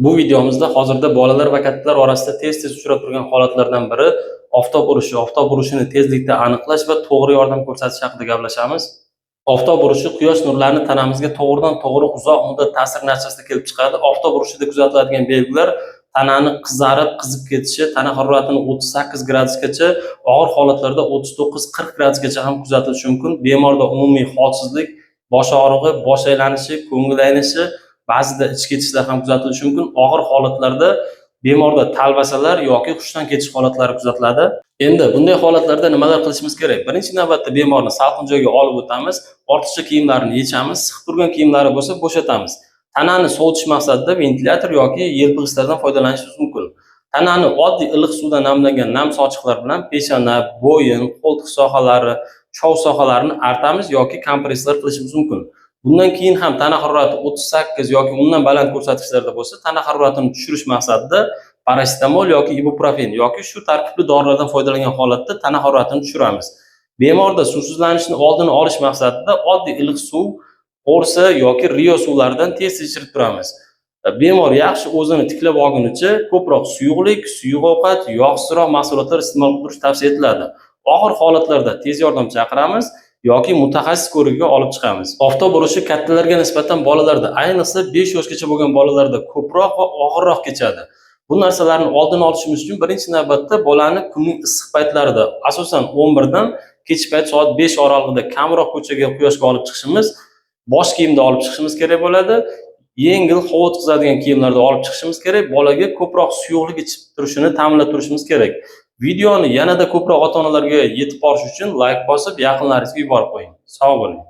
Bu videomizda hozirda bolalar va kattalar orasida tez-tez uchrab turgan holatlardan biri oftob urishi, oftob urishini tezlikda aniqlash va to'g'ri yordam ko'rsatish haqida gaplashamiz. Oftob urishi quyosh nurlarini tanamizga to'g'ridan-to'g'ri uzoq muddat ta'sir natijasida kelib chiqadi. Oftob urishida kuzatiladigan belgilar tanani qizarib, qizib ketishi, tana haroratini 38 gradusgacha, og'ir holatlarda 39-40 gradusgacha ham kuzatilishi mumkin. Bemorda umumiy holsizlik, bosh og'rig'i, bosh aylanishi, ko'ngil aynishi, ba'zida ich ketishlar ham kuzatilishi mumkin. Og'ir holatlarda bemorda talvasalar yoki hushdan ketish holatlari kuzatiladi. Endi bunday holatlarda nimalar qilishimiz kerak? Birinchi navbatda bemorni salqin joyga olib o'tamiz, ortiqcha kiyimlarini yechamiz, siqib turgan kiyimlari bo'lsa bo'shatamiz. Tanani sovutish maqsadida ventilyator yoki yelpig'ichlardan foydalanishimiz mumkin. Tanani oddiy iliq suvdan namlangan nam sochiqlar bilan peshona, bo'yin, qo'ltiq sohalari, chov sohalarini artamiz yoki kompresslar qilishimiz mumkin. Bundan keyin ham tana harorati 38 yoki undan baland ko'rsatkichlarda bo'lsa, tana haroratini tushirish maqsadida parasetamol yoki ibuprofen yoki shu tarkibli dorilardan foydalangan holatda tana haroratini tushiramiz. Bemorda suvsizlanishni oldini olish maqsadida oddiy iliq suv, Orsa yoki Rio suvlaridan tez-tez ichirib turamiz. Bemor yaxshi o'zini tiklab olgunicha ko'proq suyuqlik, suyuq ovqat, yog'sizroq mahsulotlar iste'mol qilib turish tavsiya etiladi. Og'ir holatlarda tez yordam chaqiramiz yoki mutaxassis ko'rigiga olib chiqamiz. Oftob urishi kattalarga nisbatan bolalarda, ayniqsa 5 yoshgacha bo'lgan bolalarda ko'proq va og'irroq kechadi. Bu narsalarni oldini olishimiz uchun birinchi navbatda bolani kunning issiq paytlarida, asosan 11 dan kech payt soat 5 oralig'ida kamroq ko'chaga, quyoshga olib chiqishimiz, bosh kiyimda olib chiqishimiz kerak bo'ladi. Yengil, havo o'tkazadigan kiyimlarda olib chiqishimiz kerak. Bolaga ko'proq suyuqlik ichib turishini ta'minlab turishimiz kerak. Videoni yanada ko'proq ota-onalarga yetib borishi uchun layk bosib, yaqinlaringizga yuborib qo'ying. Sog' bo'ling.